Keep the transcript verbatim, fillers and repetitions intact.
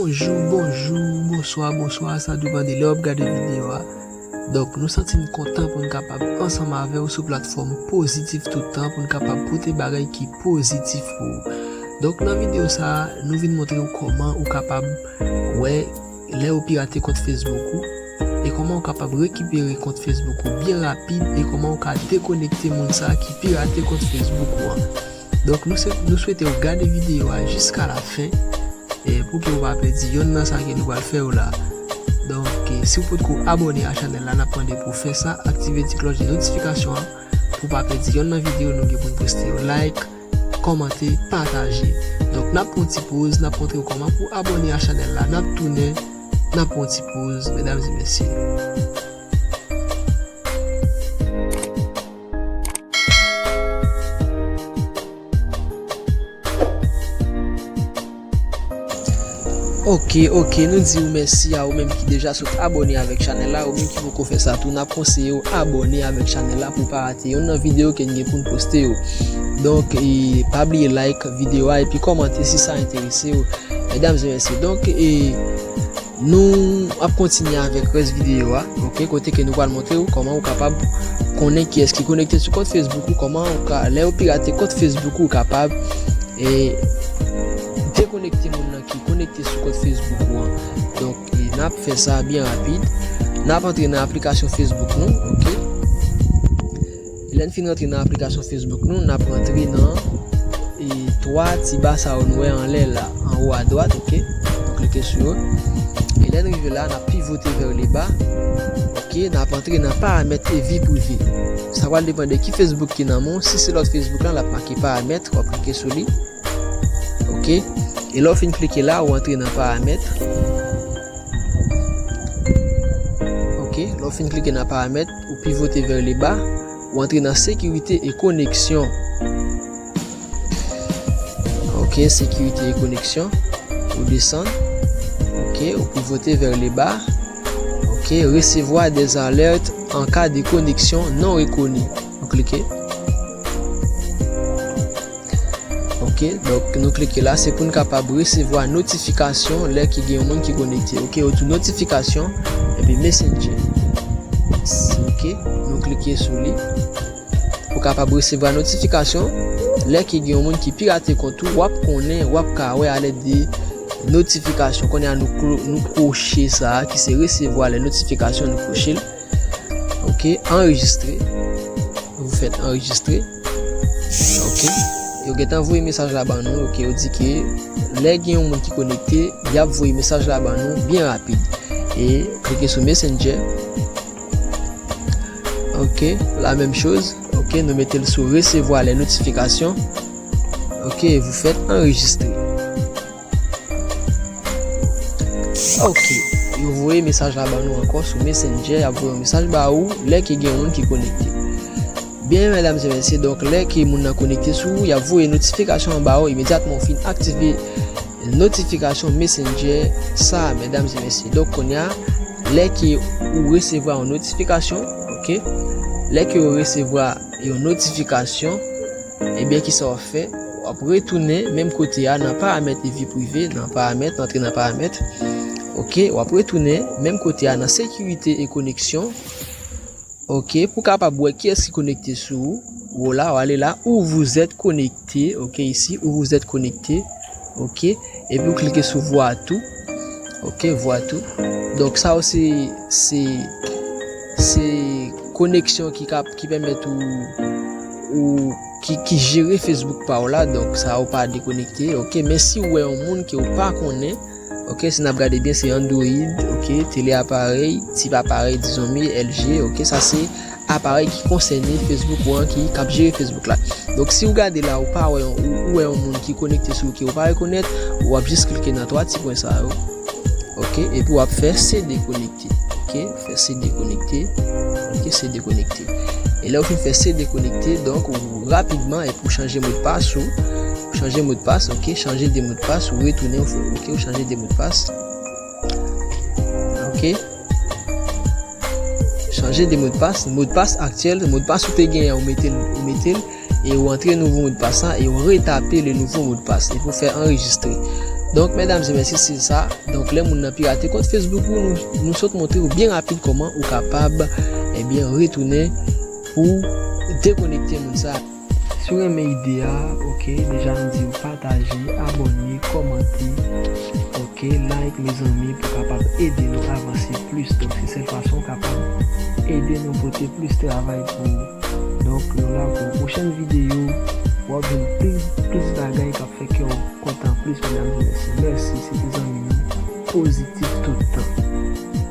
Bonjou, bonjou, bonswa, bonswa, sa depann de lè w ap gade videyo a. Donk, nou santi n kontan pou n kapab ansanm avè w sou platfòm Pozitif Toutan, pou n kapab pote bagay ki pozitif pou ou. Donk, nan videyo sa a, nou vin montre w kòman ou kapab wè lè ou pirate kont Facebook ou, e kòman ou kapab rekipere kont Facebook ou byen rapid, e kòman ou ka dekonekte moun sa a ki pirate kont Facebook ou an. Donk, nou se, nou swete w gade videyo a jiska la fen, e pou ke w pa pèdi yonn nan sa ke nou pral fè yo la. Donk, e, si w potko abòne a chanèl la, n ap mande pou w fè sa, aktive ti klòch de notifikasyon an, pou w pa pèdi yonn nan videyo nou gen pou n poste yo. Like, kòmante, pataje. Donk, n ap pran ti poz, n ap montre w kòman pou abòne a chanèl la. N ap tounen, n ap pran ti poz, medam e mesye. Ok, ok, nou di w mèsi a ou menm ki deja sot abòne avèk chanèl la, ou menm ki poko fè sa tou, n ap konseye w abòne avèk chanèl la pou w pa rate yonn nan videyo ke n gen pou n poste yo. Donk, e, pa bliye like videyo a epi kòmante si sa enterese w, medam e mesye. Donk, e, nou ap kontinye avèk rès videyo a, ok, kote ke nou pral montre w kòman ou kapab konnen kiyès ki konekte sou kont Facebook ou, kòman ou ka, lè ou pirate kont Facebook ou, ou kapab, e, dekonekte moun nan ki konekte sou kont Facebook ou an. Donk, e, n ap fè sa byen rapid. N ap antre nan aplikasyon Facebook nou, ok? Lè n fin rantre nan aplikasyon Facebook nou, n ap rantre nan, e, twa ti ba sa yo nou wè anlè la, anwo adwat, ok? Nou klike sou yo. E lè n rive la, n ap pivote vers le bas. Ok, n ap antre nan paramèt e vi prive. Sa pral depann de ki Facebook ki nan men w. Si se lòt Facebook la, l ap make paramèt, w ap klike sou li. Ok. E lè w fin klike la, ou antre nan paramèt. Ok, lè w fin klike nan paramèt, ou pivote vers le bas, ou antre nan sekirite e koneksyon. Ok, sekirite e koneksyon, ou desann. Ok, ou pivote vers le bas. Ok, recevoir des alertes en cas de connexion non reconnue. Ou klike. Ok, donk nou klike la, se pou n kapab resevwa notifikasyon lè ke gen yon moun ki konekte. Ok, yo di w notifikasyon, epi Messenger. Ok, nou klike sou li. Ou kapab resevwa notifikasyon lè ke gen yon moun ki pirate kont ou, w ap konnen, w ap ka wè alèd de notifikasyon. Kounye a nou klo-, nou kwoche sa a ki se resevwa lè notifikasyon, nou kwoche l. Ok, anrejistre. Vous faites enregistrer. Ok. Yo gentan voye mesaj la ban nou. Ok, yo di ke lè gen yon moun ki konekte, y ap voye mesaj la ban nou byen rapid. E klike sou Messenger. Ok, la menm choz. Ok, nou mete l sou resevwa lè notifikasyon. Ok, vous faites enregistrer. Ok, yo voye mesaj la ban nou ankò sou Messenger, y ap voye yon mesaj ba ou lè ke gen yon moun ki konekte. Byen, medam e mesye, donk lè ke moun nan konekte sou ou, y ap voye notifikasyon an ba ou imedyatman ou fin aktive notifikasyon Messenger sa a, medam e mesye. Donk kounye a, lè ke ou resevwa yon notifikasyon, ok, lè ke ou resevwa yon notifikasyon, ebyen, kisa w ap fè? W ap retounen menm kote a nan paramèt e vi prive, nan paramèt, antre nan paramèt. Ok, w ap retounen menm kote a nan sekirite e koneksyon. Ok, pou w kapab wè kiyès ki konekte sou ou, w la, w ale la, où vous êtes connecté, ok, isi, où vous êtes connecté, ok, epi w klike sou voir tout, ok, voir tout. Donk, sa yo se, se, se koneksyon ki ka, ki pèmèt ou, ou, ki, ki jere Facebook pa w la, donk sa yo pa dekonekte, ok, men si w wè yon moun ke w pa konnen, ok, si n ap gade byen, se Android, ok, tele aparèy, tip aparèy, dizon, LG, ok, sa se aparèy ki konsène Facebook ou an, ki, k ap jere Facebook la. Donk, si w gade la, ou pa wè yon, ou, ou wè yon moun ki konekte sou ou ke ou pa rekonèt, w ap jis klike nan twa ti pwen sa yo, ok, epi w ap fè se dekonekte, ok, fè se dekonekte, ok, se dekonekte. E lè w fin fè se dekonekte, donk, ou rapidman, epi w chanje modpas ou, ou chanje modpas, ok, chanje de modpas, ou retounen, ou fè, ok, ou chanje de modpas. Ok. Chanje de modpas. Modpas aktyèl, modpas ou te genyen, ou mete l, ou mete l, e ou antre nouvo modpas la, e ou retape le nouvo modpas, epi ou fè anrejistre. Donk, medam e mesye, se sa. Donk, lè moun nan pirate kont Facebook ou, nou, nou sot montre ou byen rapid kòman ou kapab, ebyen, retounen pou dekonekte moun sa. Si w renmen ide a, ok, deja nou di w pataje, abòne, kòmante, ok, like, mezanmi, pou kapab ede nou avanse plis. Donk, se sèl fason w kapab ede nou pote plis travay pou ou. Donk, nou la pou yon pwochèn videyo, w ap jwenn plis, plis bagay k ap fè kè w kontan plis, medam e mesye. Mèsi, se te zanmi nou Pozitif Tout Tan.